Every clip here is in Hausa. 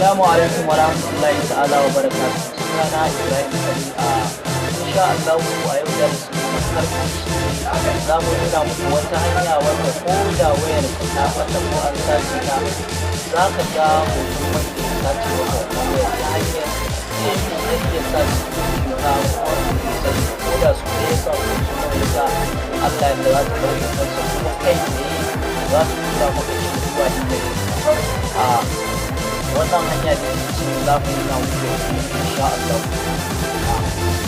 Assalamu alaikum wa rahmatullahi ta'ala wa barakatuh. Sunana Ibrahim Khalil. A insha Allah a yau darasin mu na farko shine za mu nuna muku wata hanya wanda ko da wayar ka ta ɓata ko an sace ta, za ka ga hoton wanda ya sace maka wannan wayar ta hanyar zai yi ƙoƙari ya sa security ka, kuma bai sani ba, ko da su ɗaya ya sa ko su nawa ya sa, Allah yadda za ta ɗau hotonsa, kuma kai tsaye za su tura maka shi zuwa inda kake. A wannan hanya da ita ce za mu nuna muku yanzu insha Allah.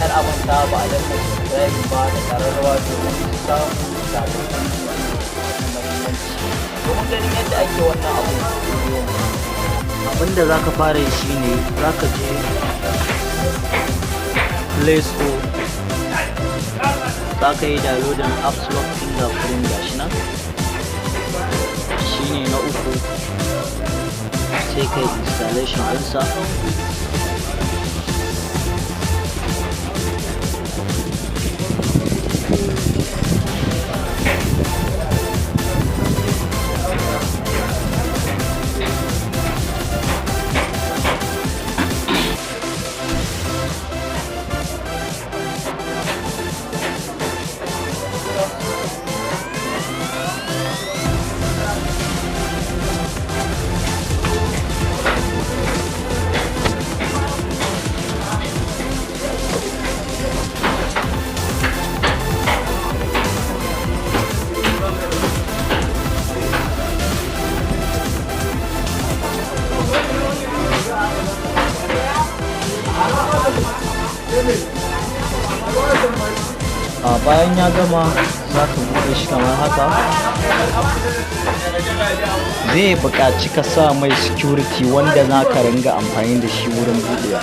Kar a manta ba a danna subscribe ba da ƙararrawa domin samun sabbin bidiyo masu mahimmanci. Domin ganin yadda ake wannan abu, bidiyo. Abinda za ka fara yi shine za ka je Play Store, za ka yi downloading apps lock fingerprint. Gashi nan, shine na uku. Sai ka yi installation ɗinsa. A bayan ya gama, za ka buɗe shi kamar haka. Zai buƙaci ka sa mai security wanda za ka ringa amfani da shi wurin buɗewa.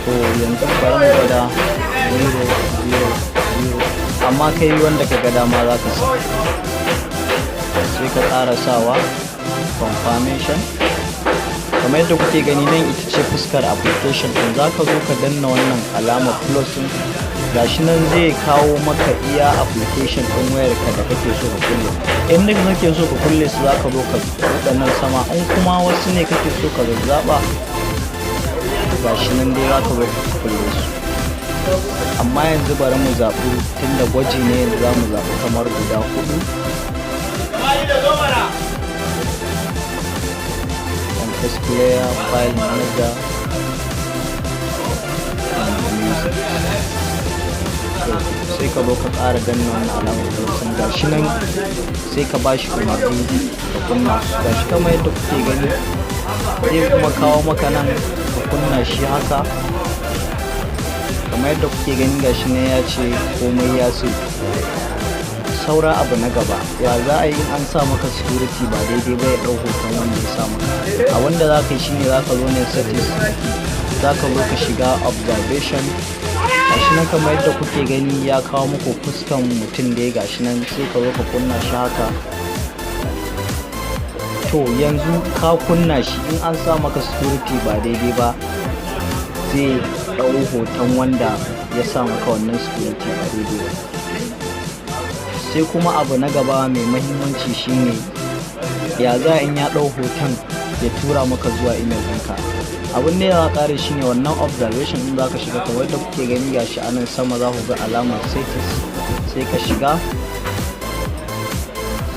To, yanzu bari mu gwada 0 0 0, amma kai wanda ka ga dama za ka sa. Sai ka ƙara sawa confirmation. Kamar yadda kuke gani nan, ita ce fuskar application ɗin. Za ka zo ka danna wannan alamar plus ɗin. Gashi nan, zai kawo maka iya application ɗin wayarka da kake so ka kulle. In duk kake so ka kulle su, za ka zo ka buɗe nan sama. In kuma wasu ne kake so ka zazzaɓa, gashi nan dai, za ka zo ka kulle su. Amma yanzu bari mu zaɓi, tunda gwaji ne, yanzu za mu zaɓi kamar guda huɗu: Compress Player, File Manager and Music. Sai ka zo ka ƙara danna wannan alamar plus. Gashi nan, sai ka ba shi umarni ka kunna su. Gashi, kamar yadda kuke gani, zai kuma kawo maka nan ka kunna shi haka. Kamar yadda kuke gani, gashi nan, ya ce komai ya sai. Saura abu na gaba, ya za a yi in an sa maka security ba daidai ba, ya ɗau hoton wanda ya sa maka? A wanda za ka yi shine za ka zo ne settings, za ka zo ka shiga observation. Gashi nan, kamar yadda kuke gani, ya kawo muku fuskan mutum da ya, gashi nan. Sai ka zo ka kunna shi haka. To, yanzu ka kunna shi, in an sa maka security ba daidai ba, zai ɗau hoton wanda ya sa maka wannan security ba daidai ba. Sai kuma abu na gaba mai mahimmanci shine, ya za in ya ɗau hoton ya tura maka zuwa email ɗinka? Abin da ya ƙare shine wannan observation ɗin. Za ka shiga kamar yadda kuke gani, gashi a nan sama, za ku ga alamar settings. Sai ka shiga,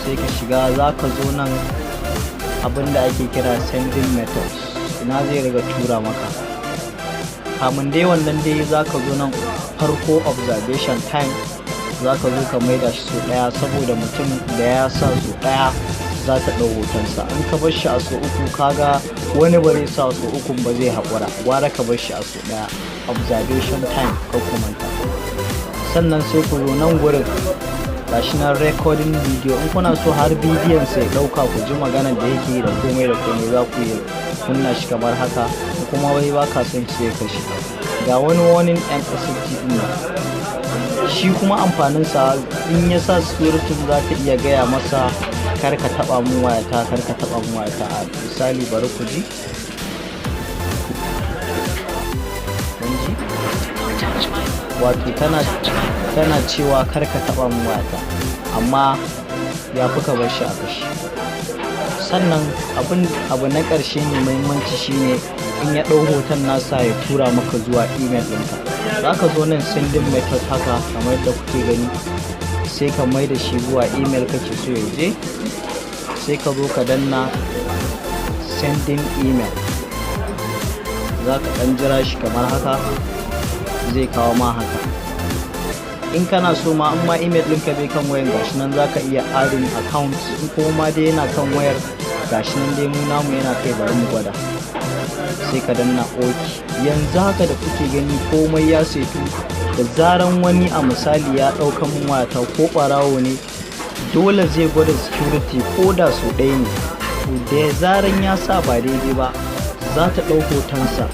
sai ka shiga, za ka zo nan abin da ake kira sending methods, ina zai riga tura maka. Kamun dai wannan dai, za ka zo nan farko observation time, za ka zo ka maida shi sau ɗaya, saboda mutum da ya sa sau ɗaya za ta ɗau hotonsa. In ka bar shi a sau uku, kaga wani ba zai sa sau uku ba, zai haƙura. Gwara ka bar shi a sau ɗaya. Observation time, kar ku manta. Sannan sai ku zo nan gurin, gashi nan, recording video. In kuna so har bidiyon sai ɗauka, ku ji maganar da yake da komai da komai, za ku yi kunna shi kamar haka. Kuma wai ba ka son shi, ya kashe. Ga wani warning MSG din nan, shi kuma amfaninsa, in ya sa security, za ka iya gaya masa, "Kar ka taba mun wayata, kar ka taba mun wayata." A misali, bari ku ji. Kun ji? Wato tana cewa, "Kar ka taba mun wayata." Amma Ya fi ka bar shi a kashe. Sannan abin abu na ƙarshe mai muhimmanci shine in ya ɗau hoton nasa ya tura maka zuwa email ɗinka, za ka zo nan sending method haka kamar yadda kuke gani, sai ka mai da shi zuwa email kake so ya je. Sai ka zo ka danna sending email. Za ka ɗan jira shi kamar haka, zai kawo ma haka. In kana so ma, in ma email ɗinka bai kan wayar, gashi nan za ka iya adding account. In kuma ma dai yana kan wayar, gashi nan dai mu namu yana kai, bari mu gwada. Sai ka danna OK. Yanzu haka da kuke gani komai ya setu. Da zaran wani a misali ya ɗauka min wayata ko ɓarawo ne, dole zai gwada security ko da sau ɗaya ne. To, da zaran ya sa ba daidai ba, za ta ɗau hotonsa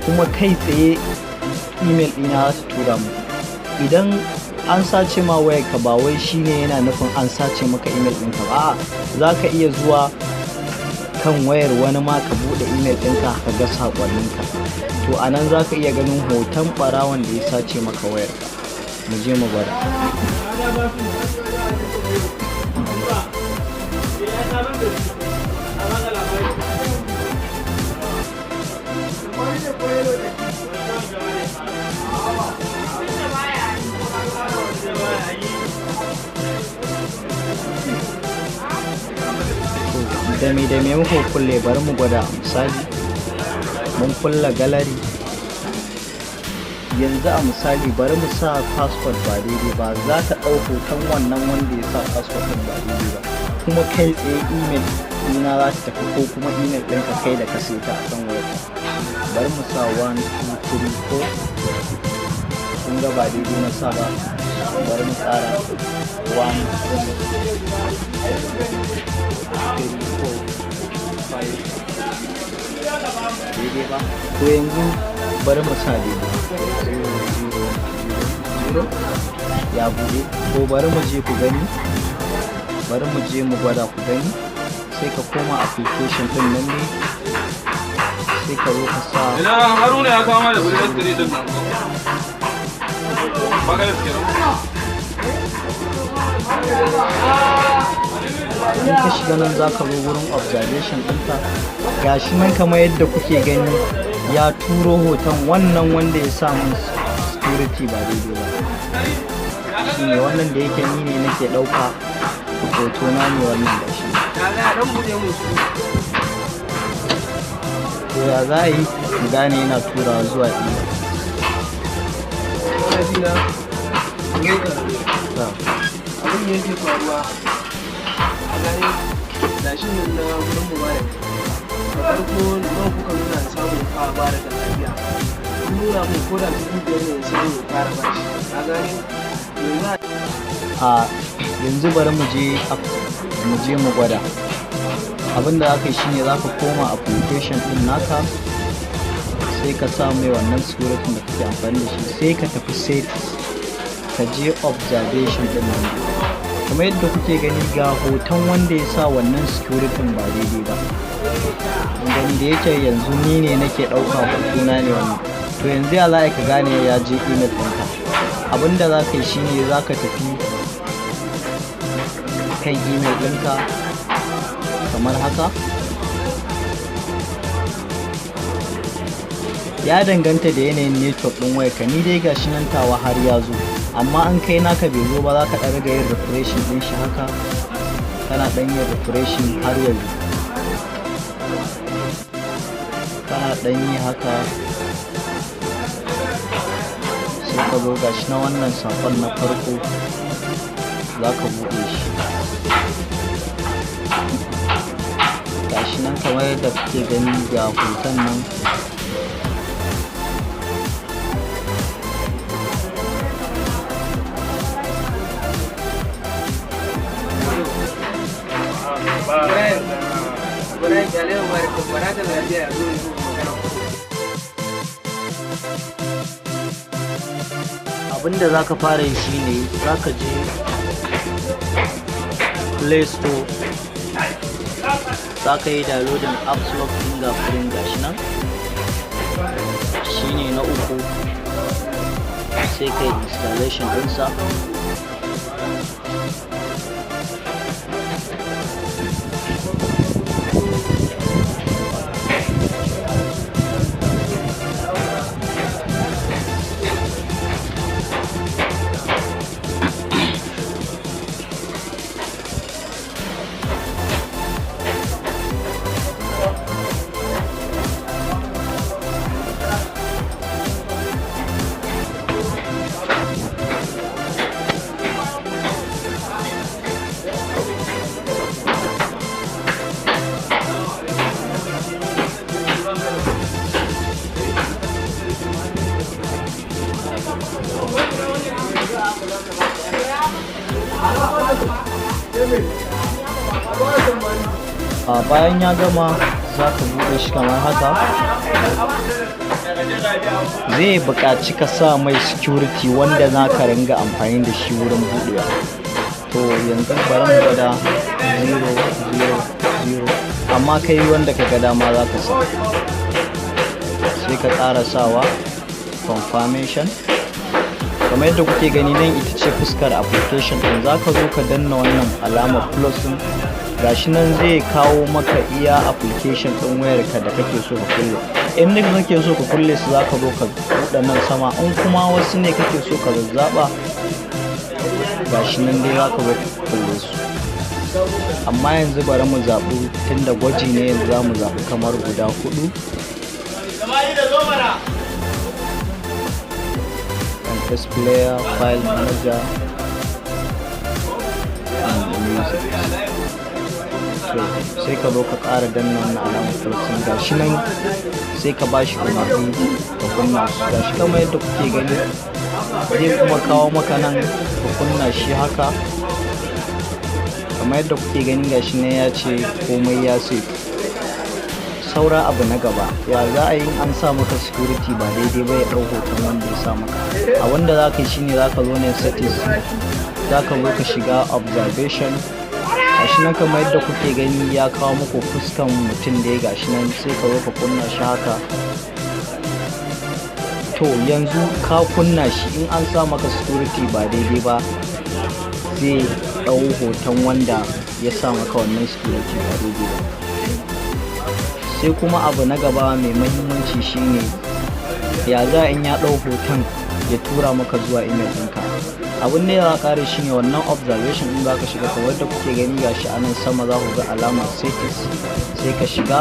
kuma kai tsaye email ɗina za ta tura mu. Idan an sace ma wayarka, ba wai shine yana nufin an sace maka email ɗinka ba. A'a, za ka iya zuwa kan wayar wani ma ka buɗe email ɗinka ka ga saƙonninka. To, a nan za ka iya ganin hoton ɓarawon da ya sace maka wayarka. Mu je mu gwada. To, da me muka kulle? Bari mu gwada. Misali, mun kulle gallery. Yanzu a misali bari mu sa password ba daidai ba. Za ta ɗau hoton wannan wanda ya sa password ɗin ba daidai ba, kuma kai tsaye email ɗina za ta tafi ko kuma email ɗinka kai da ka ta a kan wayarka. Bari mu sa 1 2 3 4. Kun ga ba daidai na sa ba. Bari mu ƙara 1 2 3 4 5. Daidai ba. To, yanzu bari mu sa daidai, 0 0 0 0, ya buɗe. To, bari mu je ku gani, bari mu je mu gwada ku gani. Sai ka koma application din nan ne, sai ka zo ka sa Ina Haruna ya kawo mana da tire din nan. Ba ka gaske. In ka shiga nan, za ka zo wurin observation ɗinka. Gashi nan kamar yadda kuke gani, ya turo hoton wannan wanda ya sa mun security ba daidai ba. Shine wannan da yake ni ne nake ɗauka hoto na ne wannan, gashi. To, ya za a yi mu gane yana turawa zuwa email? Abin da yake faruwa a gane gashin nan na wurin Mubarak, da farko nawa kuka nuna samun fa bara da lafiya? Kun nuna mun ko da 5,000 ne samu fara bashi, a gane yanzu. A yanzu bari mu je mu gwada. Abinda za ka yi shine za ka koma application din naka, sai ka sa mai wannan security da kake amfani da shi, sai ka tafi settings, ka je observation din nan. Kamar yadda kuke gani, ga hoton wanda ya sa wannan security ba daidai ba. Gani da yake yanzu ni ne nake ɗauka, hotuna ne wannan. To, yanzu ya za ka gane ya je email ɗinka? Abinda za ka yi shine za ka tafi kan email ɗinka kamar haka. Ya danganta da yanayin network ɗin wayarka. Ni dai gashi nan tawa har ya zo, amma an kai naka bai zo ba, za ka ɗan riga yin refreshing ɗin shi haka. Kana ɗan yin refreshing har yanzu, kana ɗan yi haka, sai ka zo gashi na wannan saƙon na farko, za ka buɗe shi. Gashi nan kamar yadda kuke gani, ga hoton nan. Ibrahim, kyale Mubarak, bara da lafiya ya zo yi magana. Abinda za ka fara yi shine za ka je Play Store, za ka yi downloading apps lock fingerprint. Gashi nan, shine na uku. Sai ka yi installation ɗinsa. A bayan ya gama, za ka buɗe shi kamar haka. Zai buƙaci ka sa mai security wanda za ka ringa amfani da shi wurin buɗewa. To, yanzu bari mu gwada 0 0 0, amma kai wanda ka ga dama za ka sa. Sai ka ƙara sawa confirmation. Kamar yadda kuke gani, nan ita ce fuskar application ɗin. Za ka zo ka danna wannan alamar plus ɗin. Gashi nan zai kawo maka iya application ɗin wayarka da kake so ka kulle. In duk kake so ka kulle su, za ka zo ka buɗe nan sama. In kuma wasu ne kake so ka zazzaɓa, gashi nan dai za ka zo ka kulle su. Amma yanzu bari mu zaɓi, tunda gwaji ne, yanzu za mu zaɓi kamar guda huɗu: MP3 player, file manager and music. To, sai ka zo ka ƙara danna wannan alamar plus ɗin. Gashi nan, sai ka bashi umarni ka kunna su. Gashi kamar yadda kuke gani, zai kuma kawo maka nan ka kunna shi haka. Kamar yadda kuke gani, gashi nan ya ce komai ya sai. Saura abu na gaba, ya za a yi an sa maka security ba daidai ba ya ɗau hoton wanda ya sa maka? A wanda za ka yi shine, za ka zo ne settings, za ka zo ka shiga observation. Gashi nan kamar yadda kuke gani, ya kawo muku fuskan mutum da ya, gashi nan. Sai ka zo ka kunna shi haka. To, yanzu ka kunna shi, in an sa maka security ba daidai ba, zai ɗau hoton wanda ya sa maka wannan security ba daidai ba. Sai kuma abu na gaba mai mahimmanci shine, ya za in ya ɗau hoton ya tura maka zuwa email ɗinka? Abin da ya ƙare shine wannan observation ɗin. Za ka shiga kamar yadda kuke gani, gashi a nan sama za ku ga alamar settings. Sai ka shiga,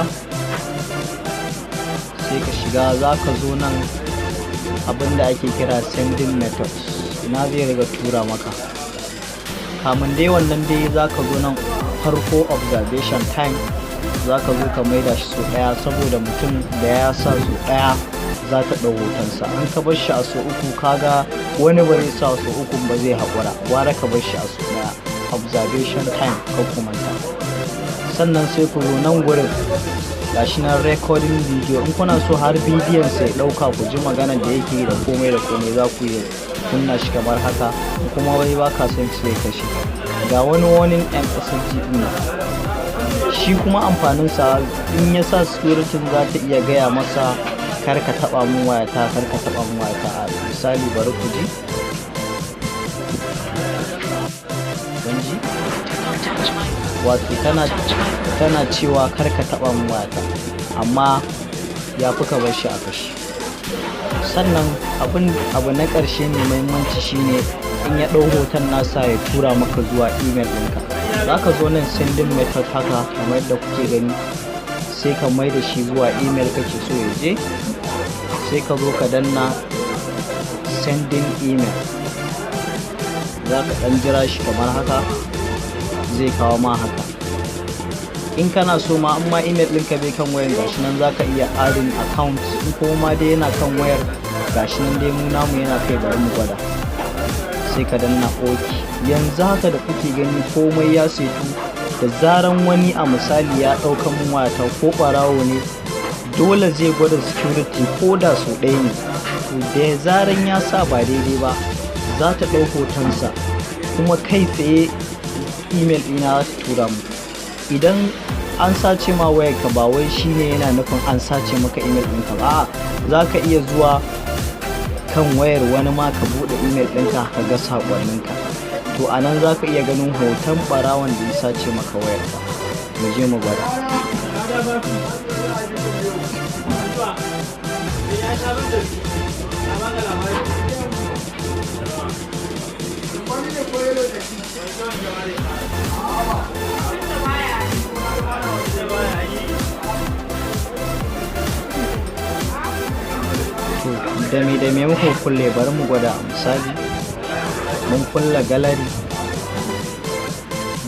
sai ka shiga, za ka zo nan abin da ake kira sending methods, ina zai riga tura maka. Kamun dai wannan dai, za ka zo nan farko observation time, za ka zo ka maida shi sau ɗaya, saboda mutum da ya sa sau ɗaya za ta ɗau hotonsa. An ka bar shi a sau uku, kaga wani ba zai sa sau uku ba, zai haƙura. Gwara ka bar shi a sau ɗaya. Observation time, ka kumanta. Sannan sai ku zo nan gurin, gashi nan recording video. In kuna so har bidiyon sai ɗauka, ku ji magana da yake da komai da komai, za ku yi kunna shi kamar haka. Kuma wai ba ka son sai kashe. Ga wani warning msg ɗin, shi kuma amfaninsa, in ya sa security, za ta iya gaya masa, "Kar ka taba mun wayata, kar ka taba mun wayata." A misali, bari ku ji. Kun ji? Wato tana cewa, "Kar ka taba mun wayata." Amma ya fi ka bar shi a kashe. Sannan abin abu na ƙarshe mai muhimmanci shine, in ya ɗau hoton nasa ya tura maka zuwa email ɗinka, za ka zo nan sending method haka kamar yadda kuke gani, sai ka mai da shi zuwa email kake so ya je. Sai ka zo ka danna sending email. Za ka ɗan jira shi kamar haka, zai kawo ma haka. In kana so ma, amma email ɗinka bai kan wayar, gashi nan za ka iya adding account. In kuma ma dai yana kan wayar, gashi nan dai mu namu yana kai, bari mu gwada. Sai ka danna OK. Yanzu haka da kuke gani, komai ya setu. Da zaran wani a misali ya ɗauka mun wayata, ko ɓarawo ne, dole zai gwada security ko da sau ɗaya ne. To, da zaran ya sa ba daidai ba, za ta ɗau hotonsa, kuma kai tsaye email ɗina za ta tura mu. Idan an sace ma wayarka, ba wai shine yana nufin an sace maka email ɗinka ba. A'a, za ka iya zuwa kan wayar wani ma ka buɗe email ɗinka ka ga saƙonninka. To, a nan za ka iya ganin hoton ɓarawon da ya sace maka wayarka. Mu je mu gwada. To, da me muka kulle? Bari mu gwada. A misali, mun kulle gallery.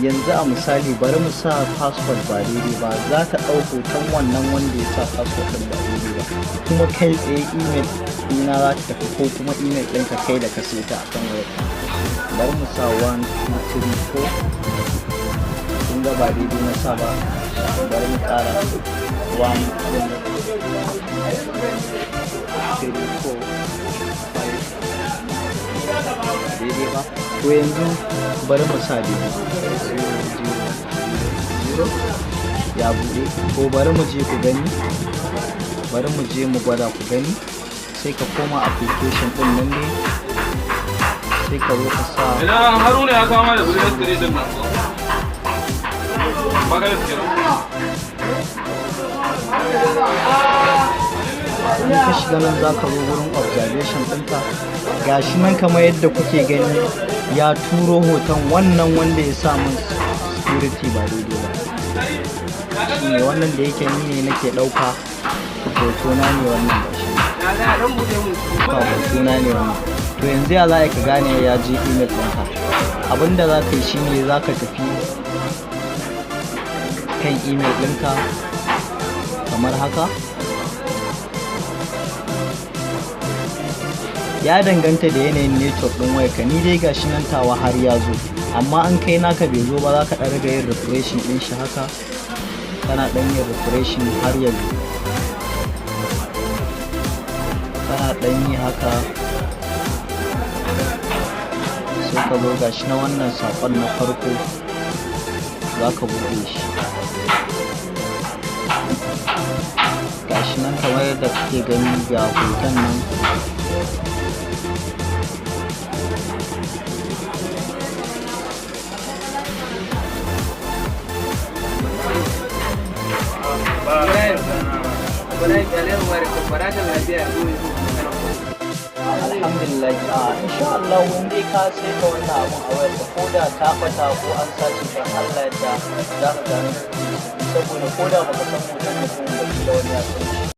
Yanzu a misali, bari mu sa password ba daidai ba, za ta ɗau hoton wannan wanda ya sa password ɗin ba daidai ba, kuma kai tsaye email ɗina za ta tafi, ko kuma email ɗinka kai da ka saita a kan wayarka. Bari mu sa 1 2 3 4. Kun ga ba daidai na sa ba. Bari mu ƙara 1, 2, 3, 4, 5. Daidai ba? To yanzu bari mu sa daidai 0 0 0. Ya buɗe. Ko bari mu je ku gani, bari mu je mu gwada ku gani. Sai ka koma application ɗin nan ne, sai ka zo ka sa. Ina Haruna ya kawo da bullet three din nan. Maganar kenan. In ka shiga nan, za ka zo wurin observation ɗinka. Gashi nan kamar yadda kuke gani, ya turo hoton wannan wanda ya sa min security ba daidai ba. Shine wannan da yake ni ne nake ɗauka hotona ne wannan. Gashi ɗauka hotona ne wannan. To yanzu ya za ka gane ya je email ɗinka? Abinda za ka yi shine za ka tafi kan email ɗinka kamar haka. Ya danganta da yanayin network ɗin wayarka. Ni dai gashi nan tawa har ya zo, amma an kai naka bai zo ba, za ka ɗan riga yin refreshing ɗin shi haka. Kana ɗan yin refreshing har ya zo, kana ɗan yi haka, sai ka zo. Gashi na wannan saƙon na farko, za ka buɗe shi. Gashi nan kamar yadda kuke gani, ga hoton nan. Alhamdulillah. A insha Allah in dai ka saita wannan abun a wayarka, ko da ta bata ko an sace ta, Allah yadda za ka gano, saboda ko da baka san hoton mutum ba, kila wani ya san shi.